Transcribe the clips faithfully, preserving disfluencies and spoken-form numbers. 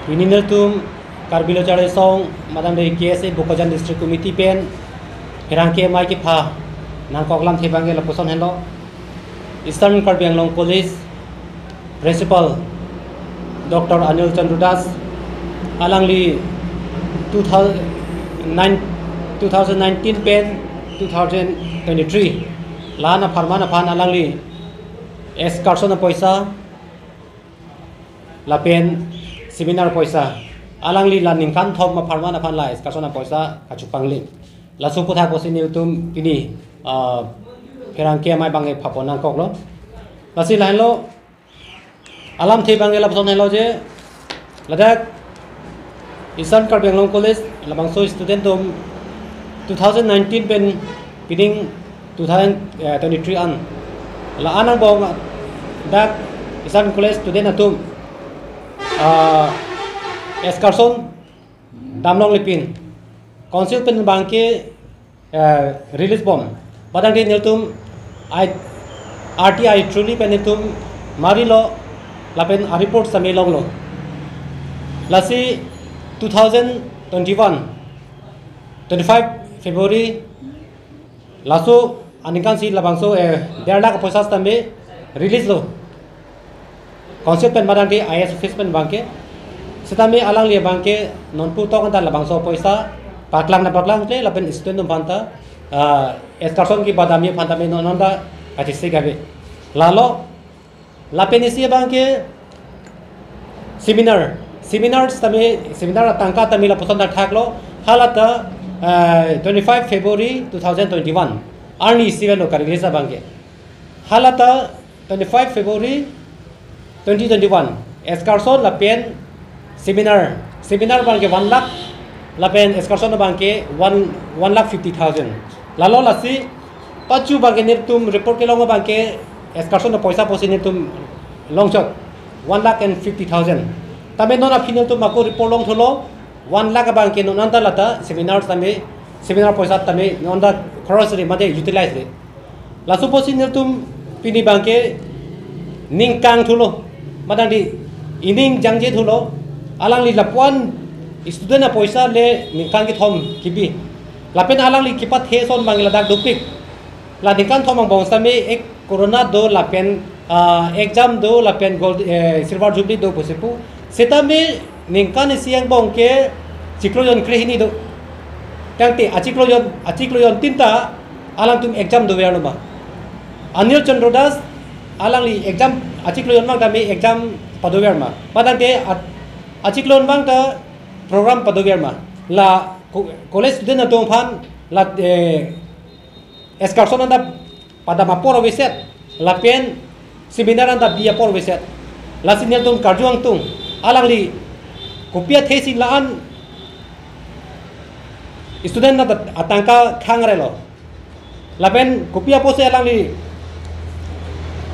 Pini nelitum Karbi Lo Charli Asong, madam de K S A Bokajan District Committee pen pherangke amei kepha nangkok alamthe abangke lapuson henlo. Eastern Karbi Anglong College Principal Doctor Anil Chandra Das, alangli two thousand nine, two thousand nineteen pen two thousand twenty-three la-an apharman aphan alangli excursion apoisa lapen seminar apoisa, alangli la ningkan thom apharman aphan la excursion apoisa kachepangli. Laso aputhak pusi nelitum pini, ah, pherangke amei abangke phapon nangkoklo. Lasi lahenlo, alamthe abangke lapuson henlo je, ladak Eastern Karbi Anglong College labangso student atum two thousand nineteen pen pining two thousand twenty-three an, la-an angbong dak Eastern College student atum, ah, excursion damlongle pin, council pen abangke, eh, release bom. Padang di nelitum I, R T I through li pen nelitum marilo lapen a-report sami longlo. Lasi two thousand twenty-one, twenty-five February, laso aningkan si labangso, eh, der lakh apoisa sitame release lo. Council pen madang ke I S office pen abangke. Sitame alangli abangke nonpu tok anta labangso apoisa paklang na paklang te lapen student atum aphanta, ah, excursion kebadamji aphan tame non non ta kachesik ave. Lalo lapen isi abangke seminar. Seminar tame, seminar atangka tame lapuson ta thaklo. Halata, eh, twenty-five February two thousand twenty-one. Arni isi velo ka-release abangke. Halata twenty-five February twenty twenty-one. Excursion lapen seminar. Seminar abangke one lakh, lapen excursion abangke one, one lakh fifty thousand. Lalo lasi pachu abangke nelitum report kelong abangke excursion apoisa pusi nelitum longchot one lakh and fifty thousand. Tame non aphi nelitum ako report longtholo, one lakh abangke non anta lata seminar tame, seminar apoisa tame non anta cross ri mate utilize ri. Laso pusi nelitum pini abangke ning kangthulo. Madang di ining jangje thulo. Alangli lapuan student apoisa le ningkan kethom kibi. Lapen alangli kepathe ason abang ladak dopik. La ningkan thom angbong sitame ek corona do lapen, ah, exam do lapen gold, eh, silver jubilee do pusi pu. Sitame ningkan isi angbong ke chiklo jon krehini do. Tangte achiklo jon, achiklo jon tin ta alangtum exam dover lo ma? Anil Chandra Das alangli exam, achiklo jon abang tame exam padover ma? Padang te a-, achiklo jon abang ta program padover ma? La co-, college student atum aphan la, eh, excursion anta padam apor aveset, lapen seminar anta bi apor aveset. Lasi nelitum karju ingtung, alangli kopi athe si la-an student anta atangka khangrelo. Lapen kopi apotsi alangli,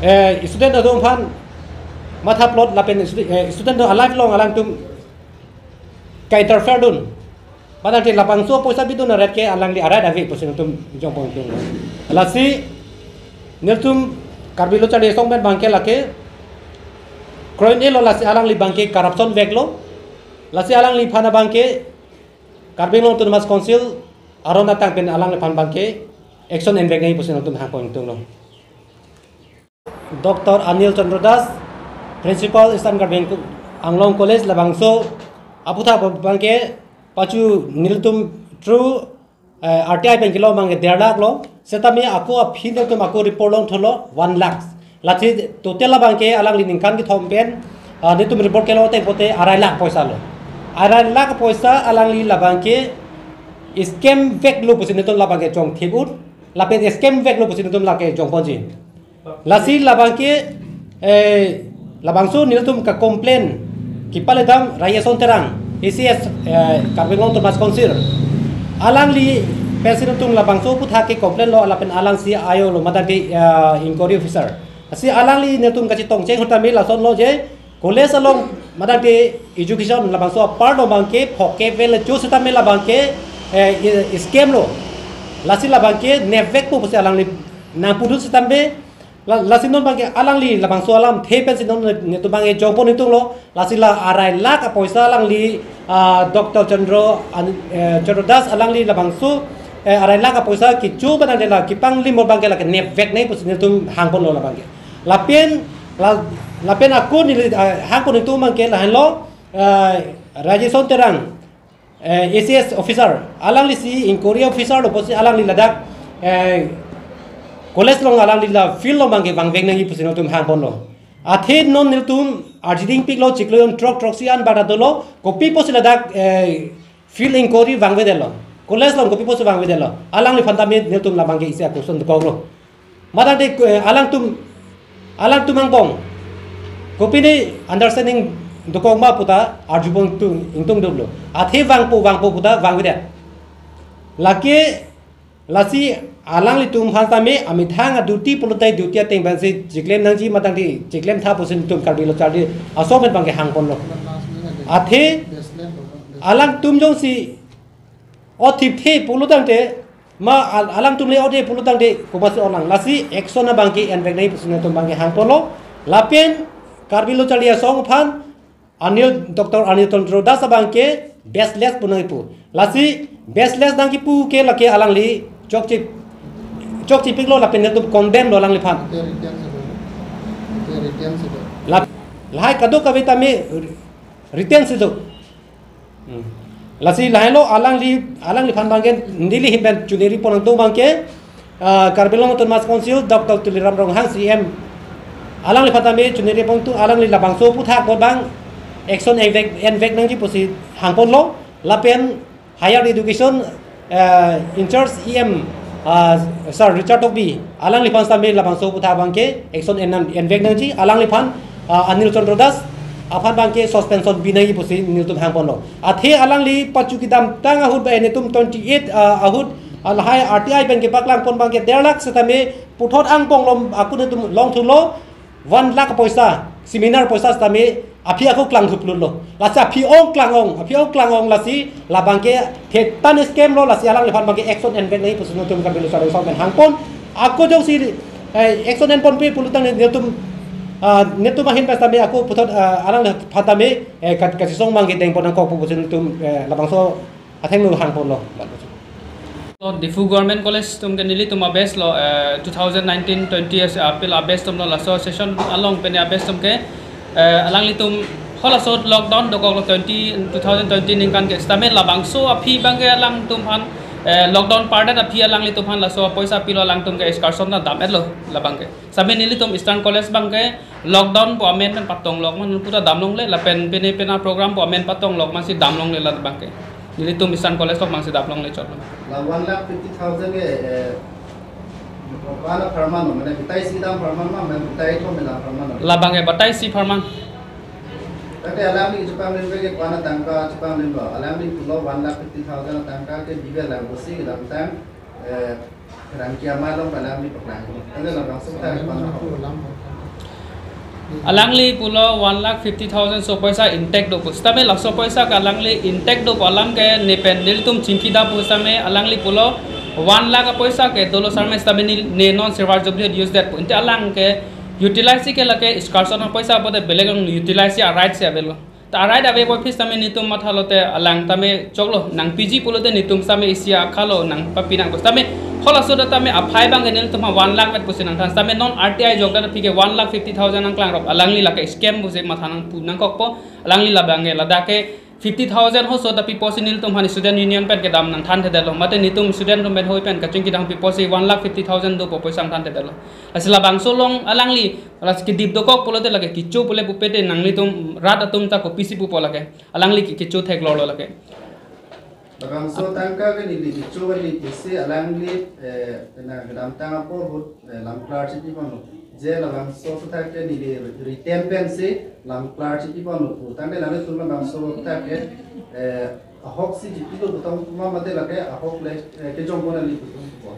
eh, student atum aphan matha plot lapen studi-, eh, student atum a-life along alangtum ka-interfere dun. Padang te labangso apoisa bidun arat ke alangli arat ave pusi nelitum jongpon tung. Lasi nelitum Karbi Lo Charli Asong pen abangke lake kroin elo, lasi alangli abangke corruption veklo. Lasi alangliphan abangke Karbi Anglong Autonomous Council aron atang pen alangliphan abangke action envek nangji pusi nelitum hangpon tunglo. Doctor Anil Chandra Das, Principal Eastern Karbi Anglong College labangso aputhak abangke pachu nelitum through, eh, R T I pen kelong abangke der lakh lo. Sitame ako aphi nelitum ako report longtholo one lakh. Lasi total abangke alangli ningkan kethom pen, ah, nelitum report kelong te pote arai lakh apoisa lo. Arai lakh apoisa alangli labangke scam veklo pusi nelitum labangke chongthip un. Lapen scam veklo pusi nelitum lake jongponji. Lasi labangke, eh, labangso nelitum ka-complain kepaledam Rajesh Terang, A C S, eh, Karbi Anglong Autonomous Council. Alangli pensi nelitum labangso aputhak ke-complain lo, lapen alang si ayo lo madang te, eh, inquiry officer. Lasi alangli nelitum kachetongcheng ahut tame lason lo je, college along madang te education labangso apar lo abangke phongke vel jo sitame labangke, eh, i-, scam lo. Lasi labangke nepvekpo pusi alangli nangpudun sitame La, lasi non abangke alangli labangso alamthe pensi non netum abangke jongpon ingtunglo, lasi la arai lakh apoisa alangli, ah, Doctor Chandra, an-, eh, Chandra Das alangli labangso, eh, arai lakh apoisa kecho abang de la kepanglim abangke lake nepvek nangji pusi netum hangponlo labangke. Lapen, la, lapen ako neli, ah, hangpon ingtung abangke lahenlo, ah, Rajeson Terang, eh, A C S officer, alanglisi inquiry officer lo pusi alangli ladak, eh, college along alangli la field along abangke vangvek nangji pusi netum hangponlo. Athe non netum arjiding piklo, chiklo jon throk throksi an bang dolo, kopi pusi ladak, eh, field inquiry vangvedetlo, college along kopi pusi vangvedetlo, alangliphan tame netum labangke isi a-question dokoklo. Matangte, eh, alangtum, alangtum angbong kopine understanding dokok ma puta arjupon ingtung, ingtungdunlo. Athe vangpo, vangpo puta vangvedet. Lake, lasi alanglitum aphan tame amethang a-duty pulote duty ateng pensi chiklem nangji, matangte chiklem tha pusi netum Karbi Lo Charli Asong pen abangke hangponlo. Athe alangtum jongsi othipthe pulotangte, ma al-, alangtum le ode pulotangte, komatsi onang, lasi action abangke envek nangji pusi netum abangke hangponlo. Lapen Karbi Lo Charli Asong aphan Anil, Doctor Anil Chandra Das abangke baseless pu nangkipu. Lasi baseless nangkipu ke lake alangli chokche, chokche piklo lapen netum condemn lo alangliphan. Written si do. Written si do. Lap-, lahai kadokave tame written si do. Hmm. Lasi lahenlo alangli, alangliphan abangke neli ahin pen choneri pon ingtung abangke, ah, Karbi Anglong Autonomous Council, Doctor Tuliram Ronghang C M, alangliphan tame choneri pon ingtung, alangli labangso aphuthak abang action envek, envek nangji pusi hangponlo, lapen Higher Education, eh, in charge E M, ah, Sir Richard Tokbi, alangliphan tame labangso aphuthak abangke action en, envek nangji, alangliphan, ah, Anil Chandra Das aphan abangke suspension bi nangji pusi netum hangponlo. Athe alangli pachu kedamtang ahut ba netum twenty-eight, ah, ahut, ah, lahai R T I pen kepaklang pon abangke der lakh setame puthot angbong lo, ako netum longthulo, one lakh poisa, seminar poisa setame aphi ako klangthuplutlo. Lasi aphi ong klang-ong, aphi ong klang-ong, lasi labangke thetan scam lo, lasi alangliphan abangke action envek nangji pusi netum Karbi Lo Charli Asong pen hangpon. Ako jongsi, eh, action enponpe pulotangte netum, ah, netum ahin pen tame ako puthot, ah, alangliphan tame, eh, kat-, kachesong abangke dengpon nangkokpo pusi netum, eh, labangso athengno hangponlo. Lo Diphu Government College atum ke nelitum a-batch lo, eh, two thousand nineteen twenty as apil a-batch atum lo, laso session along pen a-batch atum ke, eh, alanglitum halaso lockdown dokok lo twenty, two thousand twenty ningkan ke, setame labangso aphi abangke alangtum aphan, eh, lockdown pardet aphi alanglitum aphan laso poisa pilo alangtum ke excursion ta dam-etlo labangke. Setame nelitum Eastern College abangke lockdown pu amen pen patong lok man puta damlongle, lapen pine pina program pu amen patong lok man si damlongle labangke. Nelitum Eastern College along man si damlongle chotlo. La one lakh fifty thousand ke, eh, wana pharman lo, mane batai isi dam pharman ma, mane batai thom dam pharman lo? Labangke batai isi pharman. Tangte alangli chepanglim ke wana tangka chepanglimlo? Alangli pulo one lakh fifty thousand tangka ke bibe lang bosi kedamtang, eh, Kerang kiama along alangli paklang. Tangte labangso aphuthak pano. Alangli pulo one lakh fifty thousand so poisa intact do pu. Setame laso poisa ke alangli intact do pu alam ke ne pen nelitum chingki dam pu setame alangli pulo one lakh apoisa ke dolo sarme setame ne, ne non silver jubilee use det pu. Inte alang ke utilize ke lake excursion apoisa pote belek along utilize a-right si avail lo. Ta a-right ave pu aphi setame netum mathalo te alang tame choklo, nangpiji pulote netum setame isi akhalo nangpapi nang pu setame halaso ta tame aphai abangke nelitum ha one lakh vet pusi nangthan setame non R T I jokta aphi ke one lakh fifty thousand nangklangrok, alangli lake scam pusi matha nangpu nangkokpo, alangli labangke ladak ke fifty thousand halaso ta pipo si nelitum aphan student union pen kedam nangthantedetlo, mate netum student atum pen hoi pen kachingki dam pipo si one lakh fifty thousand dopo poisa nangthantedetlo. Lasi labangso along alangli, lasi kedip dokok pulote lake kecho pule pupe te nanglitum rat atum ta kopisi pupo lake. Alangli ke kecho theklorlo lake. Labangso tangka ke neli kecho kali pusi alangli, eh, pena kedamtang apor ahut, eh, lam klar chipi pano. Je labangso aphuthak ke neli written pensi lam klar chipi pano pu. Tangte nanglitum labangso aphuthak ke, eh, ahok si chipilo pu tong ma mate lake ahok le, eh, kejong pon kali pu tong pu.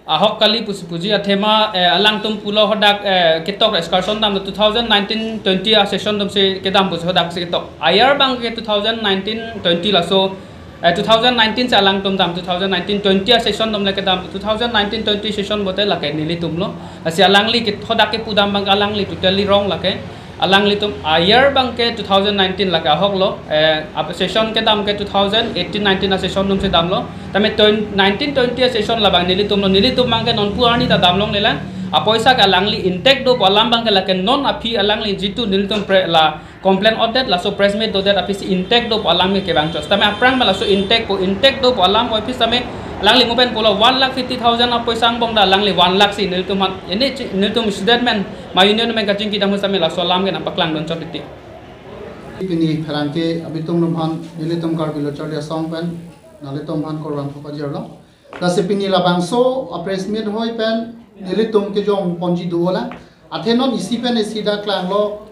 Ahok kali pusi puji athema, eh, alangtum pulo hadak, eh, ketok excursion dam two thousand nineteen twenty a-session atum si kedam pusi hadak si ketok. Ayar abangke two thousand nineteen twenty laso Eh, two thousand nineteen si alangtum dam, two thousand nineteen twenty a session atum le kedam, two thousand nineteen twenty session pulote lake nelitum lo. Lasi alangli ke thodak kepu dam abang alangli totally wrong lake. Alanglitum a-year abang ke two thousand nineteen lake ahok lo. Eh, ap session kedam ke two thousand eighteen nineteen a session atum si damlo. Tame twen-, nineteen twenty a session labang nelitum lo. Nelitum abang ke non pu arni ta damlongle lang. Apoisa ke alangli intact do pu alam abang ke lake non aphi alangli jitu nelitum pre la complain odet laso press meet dodet aphi si intact do pu alam ke kevang chot. Tame aphrang ma laso intact pu intact do pu alam pu aphi tame alangli mo pen pulo one lakh fifty thousand apoisa angbong ta alangli one lakh si nelitum aphan ini chi-, nelitum student men ma union men kachingki dam tame laso alam ke nangpaklang dun chot titi. Pini pherangke abitung atum aphan nelitum Karbi Lo Charli Asong pen nanglitum aphan kurvangthu pajirlo. Lasi pini labangso a press meet hoi pen nelitum kejong ponji dolang. Athe non isi pen isi dak klanglo,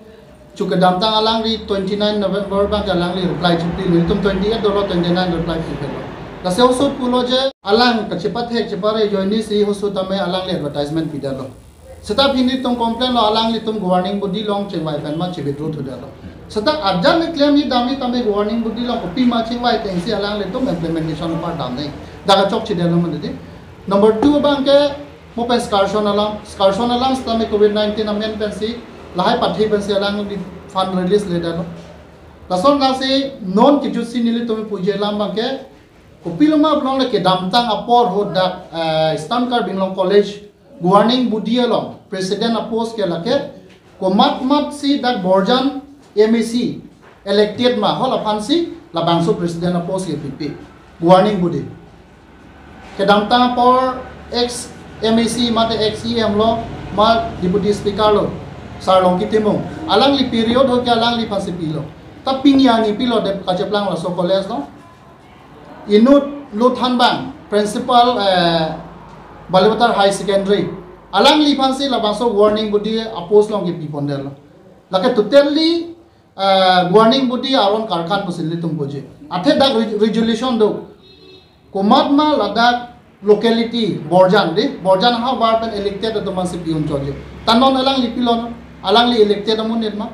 chu kedamtang alangli twenty nine November abang ke alangli reply chipli, nelitum twenty eight dolo, twenty nine reply chipli lo. Lasi ahut pulo je alang kachepathek chepare ajoine si ahut tame alangli advertisement pidetlo. Seta pini nelitum complain lo, alanglitum governing body along chingvai pen ma chi-withdraw thudetlo. Seta ajat le claim ni damji tame governing body along kopima chingvai ateng si alanglitum implementation part damnang. Dak kachokche detlo mane di. Number two abang ke mo pen excursion alam, excursion alam seta me covid nineteen amen pensi, lahai pathe pensi alangli fund release ledetlo. Lason lasi non kejut si nelitum puji alam abang ke, kopiloma pulote kedamtang apor ahut dak, eh, Eastern Karbi Anglong College governing body along president a post ke lake, komat mat si dak Borjan M A C elected ma, hala aphan si labangso president a post ke pipe governing body. Kedamtang apor ex M A C mate ex E M lo, ma deputy speaker lo, Sar Longki Timung. Alangli period ahut ke alangliphan si pilo. Ta pini ani pilo de kacheplang laso college lo. Inut Lothan abang, principal, eh, Balipathar High Secondary. Alangliphan si labangso governing body a post along ke pipondetlo. Lake totally, eh, governing body aron karkan pusi nelitum puji. Athe dak re-, resolution do. Komat ma ladak locality Borjan di, Borjan ahavar pen elected atum aphan si pi-un chotji. Ta non alangli pilon, alangli elected amonit ma,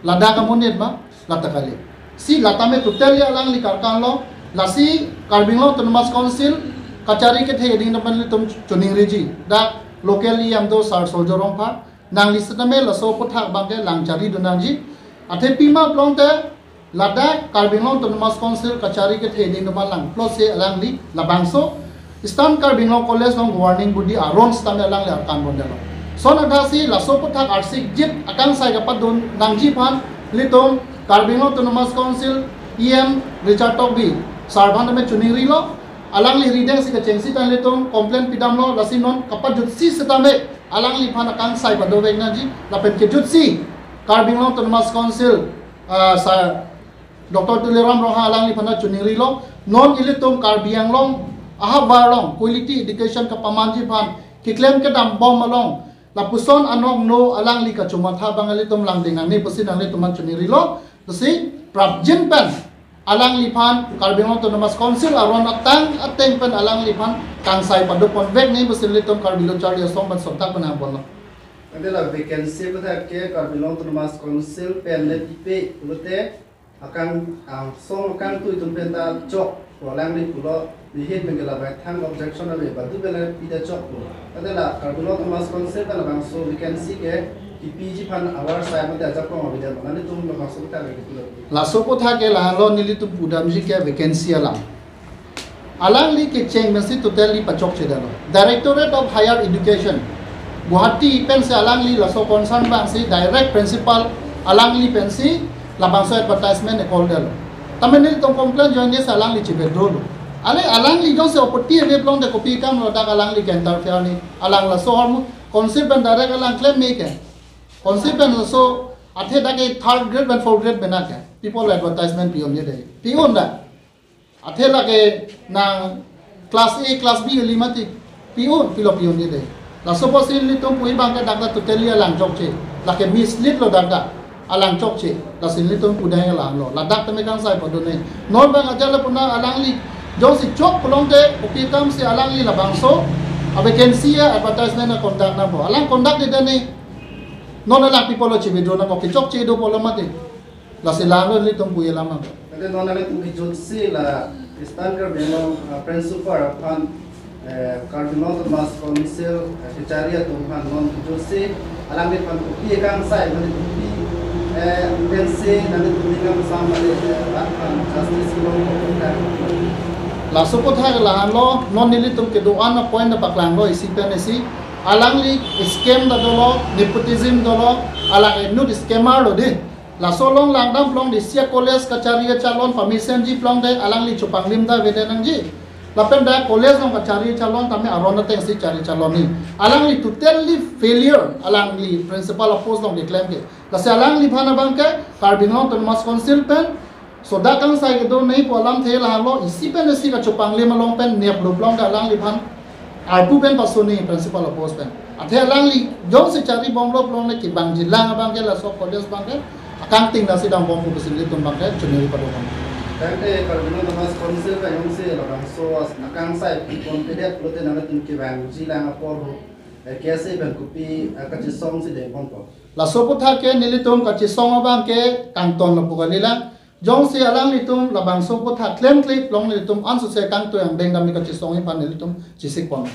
ladak amonit ma, lata kali. Si lata me totally alangli karkan lo, lasi Karbi Anglong Autonomous Council kachari kethe ding atum aphan nelitum choningriji. Dak local E M do Sar Surjya Rongphar, nangli seta me laso aphuthak abang ke langchari dun nangji. Athe pima pulote ladak Karbi Anglong Autonomous Council kachari kethe ding atum aphan langplot si alangli labangso Eastern Karbi Anglong College along governing body aron seta me alangli arkan pondetlo. Lason athak si laso aphuthak arsik jit akangsai kapadun nangji aphan nelitum Karbi Anglong Autonomous Council E M Richard Tokbi Sar aphan tame choningrilo. Alangli rideng si kechengsi ta nelitum complain pidamlo, lasi non kapajut si seta me alangliphan akangsai padovek nangji, lapen kejut si Karbi Anglong Autonomous Council, ah, Sar Doctor Tuliram Ronghang alangliphan ta choningrilo, non ilitum Karbi Anglong ahavar along quality education kapamanji aphan keklem kedam bom along lapuson anokno alangli kachomatha abang ilitum langding nangne pusi nanglitum aphan choningrilo, pusi prapjin pen alangliphan Karbi Anglong Autonomous Council aron atang ateng pen alangliphan kangsai padoponvek nangji pusi nelitum Karbi Lo Charli Asong pen soptak pen nangponlo. Ante la vacancy aphuthak ke Karbi Anglong Autonomous Council pen le pipe pulote akang, ah, song akangtui atum pen ta chok pu alangli pulo, nihin pen ke labang thang objection ave, badu pen le pi ta chok pu. Ante la Karbi Anglong Autonomous Council pen labangso vacancy ke kipiji aphan avar sai mate ajak kong ave, nelitum labangso aphuthak ke pulo. Laso aphuthak ke lahelo nelitum pudamji ke vacancy alam. Alangli kecheng pensi totally pachokchedetlo. Directorate of Higher Education, Guwahati pensi alangli laso concern abang si direct principal alangli pensi labangso advertisement e-call detlo. Tame nelitum complain ajoine si alangli chi-withdraw lo. Ale alangli jongsi apatti ave pulote kopi akam lo dak alangli ke-interfere ni. Alang laso ahormu council pen direct alang claim me ke. Council pen laso athe dak ke third grade pen fourth grade pen ke. People advertisement pi-un-e dei. Pi-un da. Athe lake nang class A, class B kali mati. Pi-un, pilo pi-un-e dei. Laso apotsi nelitum puji abang ke dak ta totally alang chokche. Lake mislead lo dak ta. Alang chokche. Lasi nelitum pudai alang lo. Ladak tame kangsai padun nangji. Non abang ajat le puna alangli jongsi chok pulote kopi akam si alangli labangso a-vacancy a-advertisement a-conduct nangpo. Alang conduct-e det ni. Non alang people lo chi-withdraw nangpo. Kechokche do pulo mati. Lasi lang lo nelitum puji alam abang. Ante non nanglitum kejut si la Eastern Karbi Anglong, uh, Principal aphan, uh, Karbi Anglong Autonomous Council, uh, kachari atum aphan non kejutsi, alangliphan kopi kangsai, mane kopi, uh, pensi, nangtum ning kangsam mane, uh, rat aphan justice long kopi kan. Laso aputhak lahenlo, non nelitum kedo-an a-point paklanglo isi pen isi, alangli scam ta dolo, nepotism dolo, alang inut scammer lo dei. Laso along langdam plong dei, isi a-college kachari kachalon permission ji plong dei, alangli chopanglim ta vede nangji. Lapen dak college along kachari chalon tame aron atengsi chari chalon ni. Alangli totally failure, alangli principal a-post along keklem ke. Lasi alangliphan abang ke Karbi Anglong Autonomous Council pen soda kangsai kedo nei pu alamthe lahenlo, isi pen isi kachopanglim along pen neplo plong dei alangliphan arpu pen paso ni principal a-post pen. Athe alangli jongsi charibomlo plong dei kevangji lang abang ke laso college abang ke akangting nasi dambom pu pusi nelitum abang ke chuniri padokon. Tangte Karbi Anglong Autonomous Council kayong si labangso akangsai pon pedet pulote nangtum kevangji lang apor ho, eh, kesi pen kopi, eh, kachesong si dengponpo. Laso aputhak ke nelitum kachesong abang ke kangton lapu kalilang. Jongsi alanglitum labangso aputhak klemkle plong nelitum ansose kangtui angdeng dam kachesongji aphan nelitum chesikpon.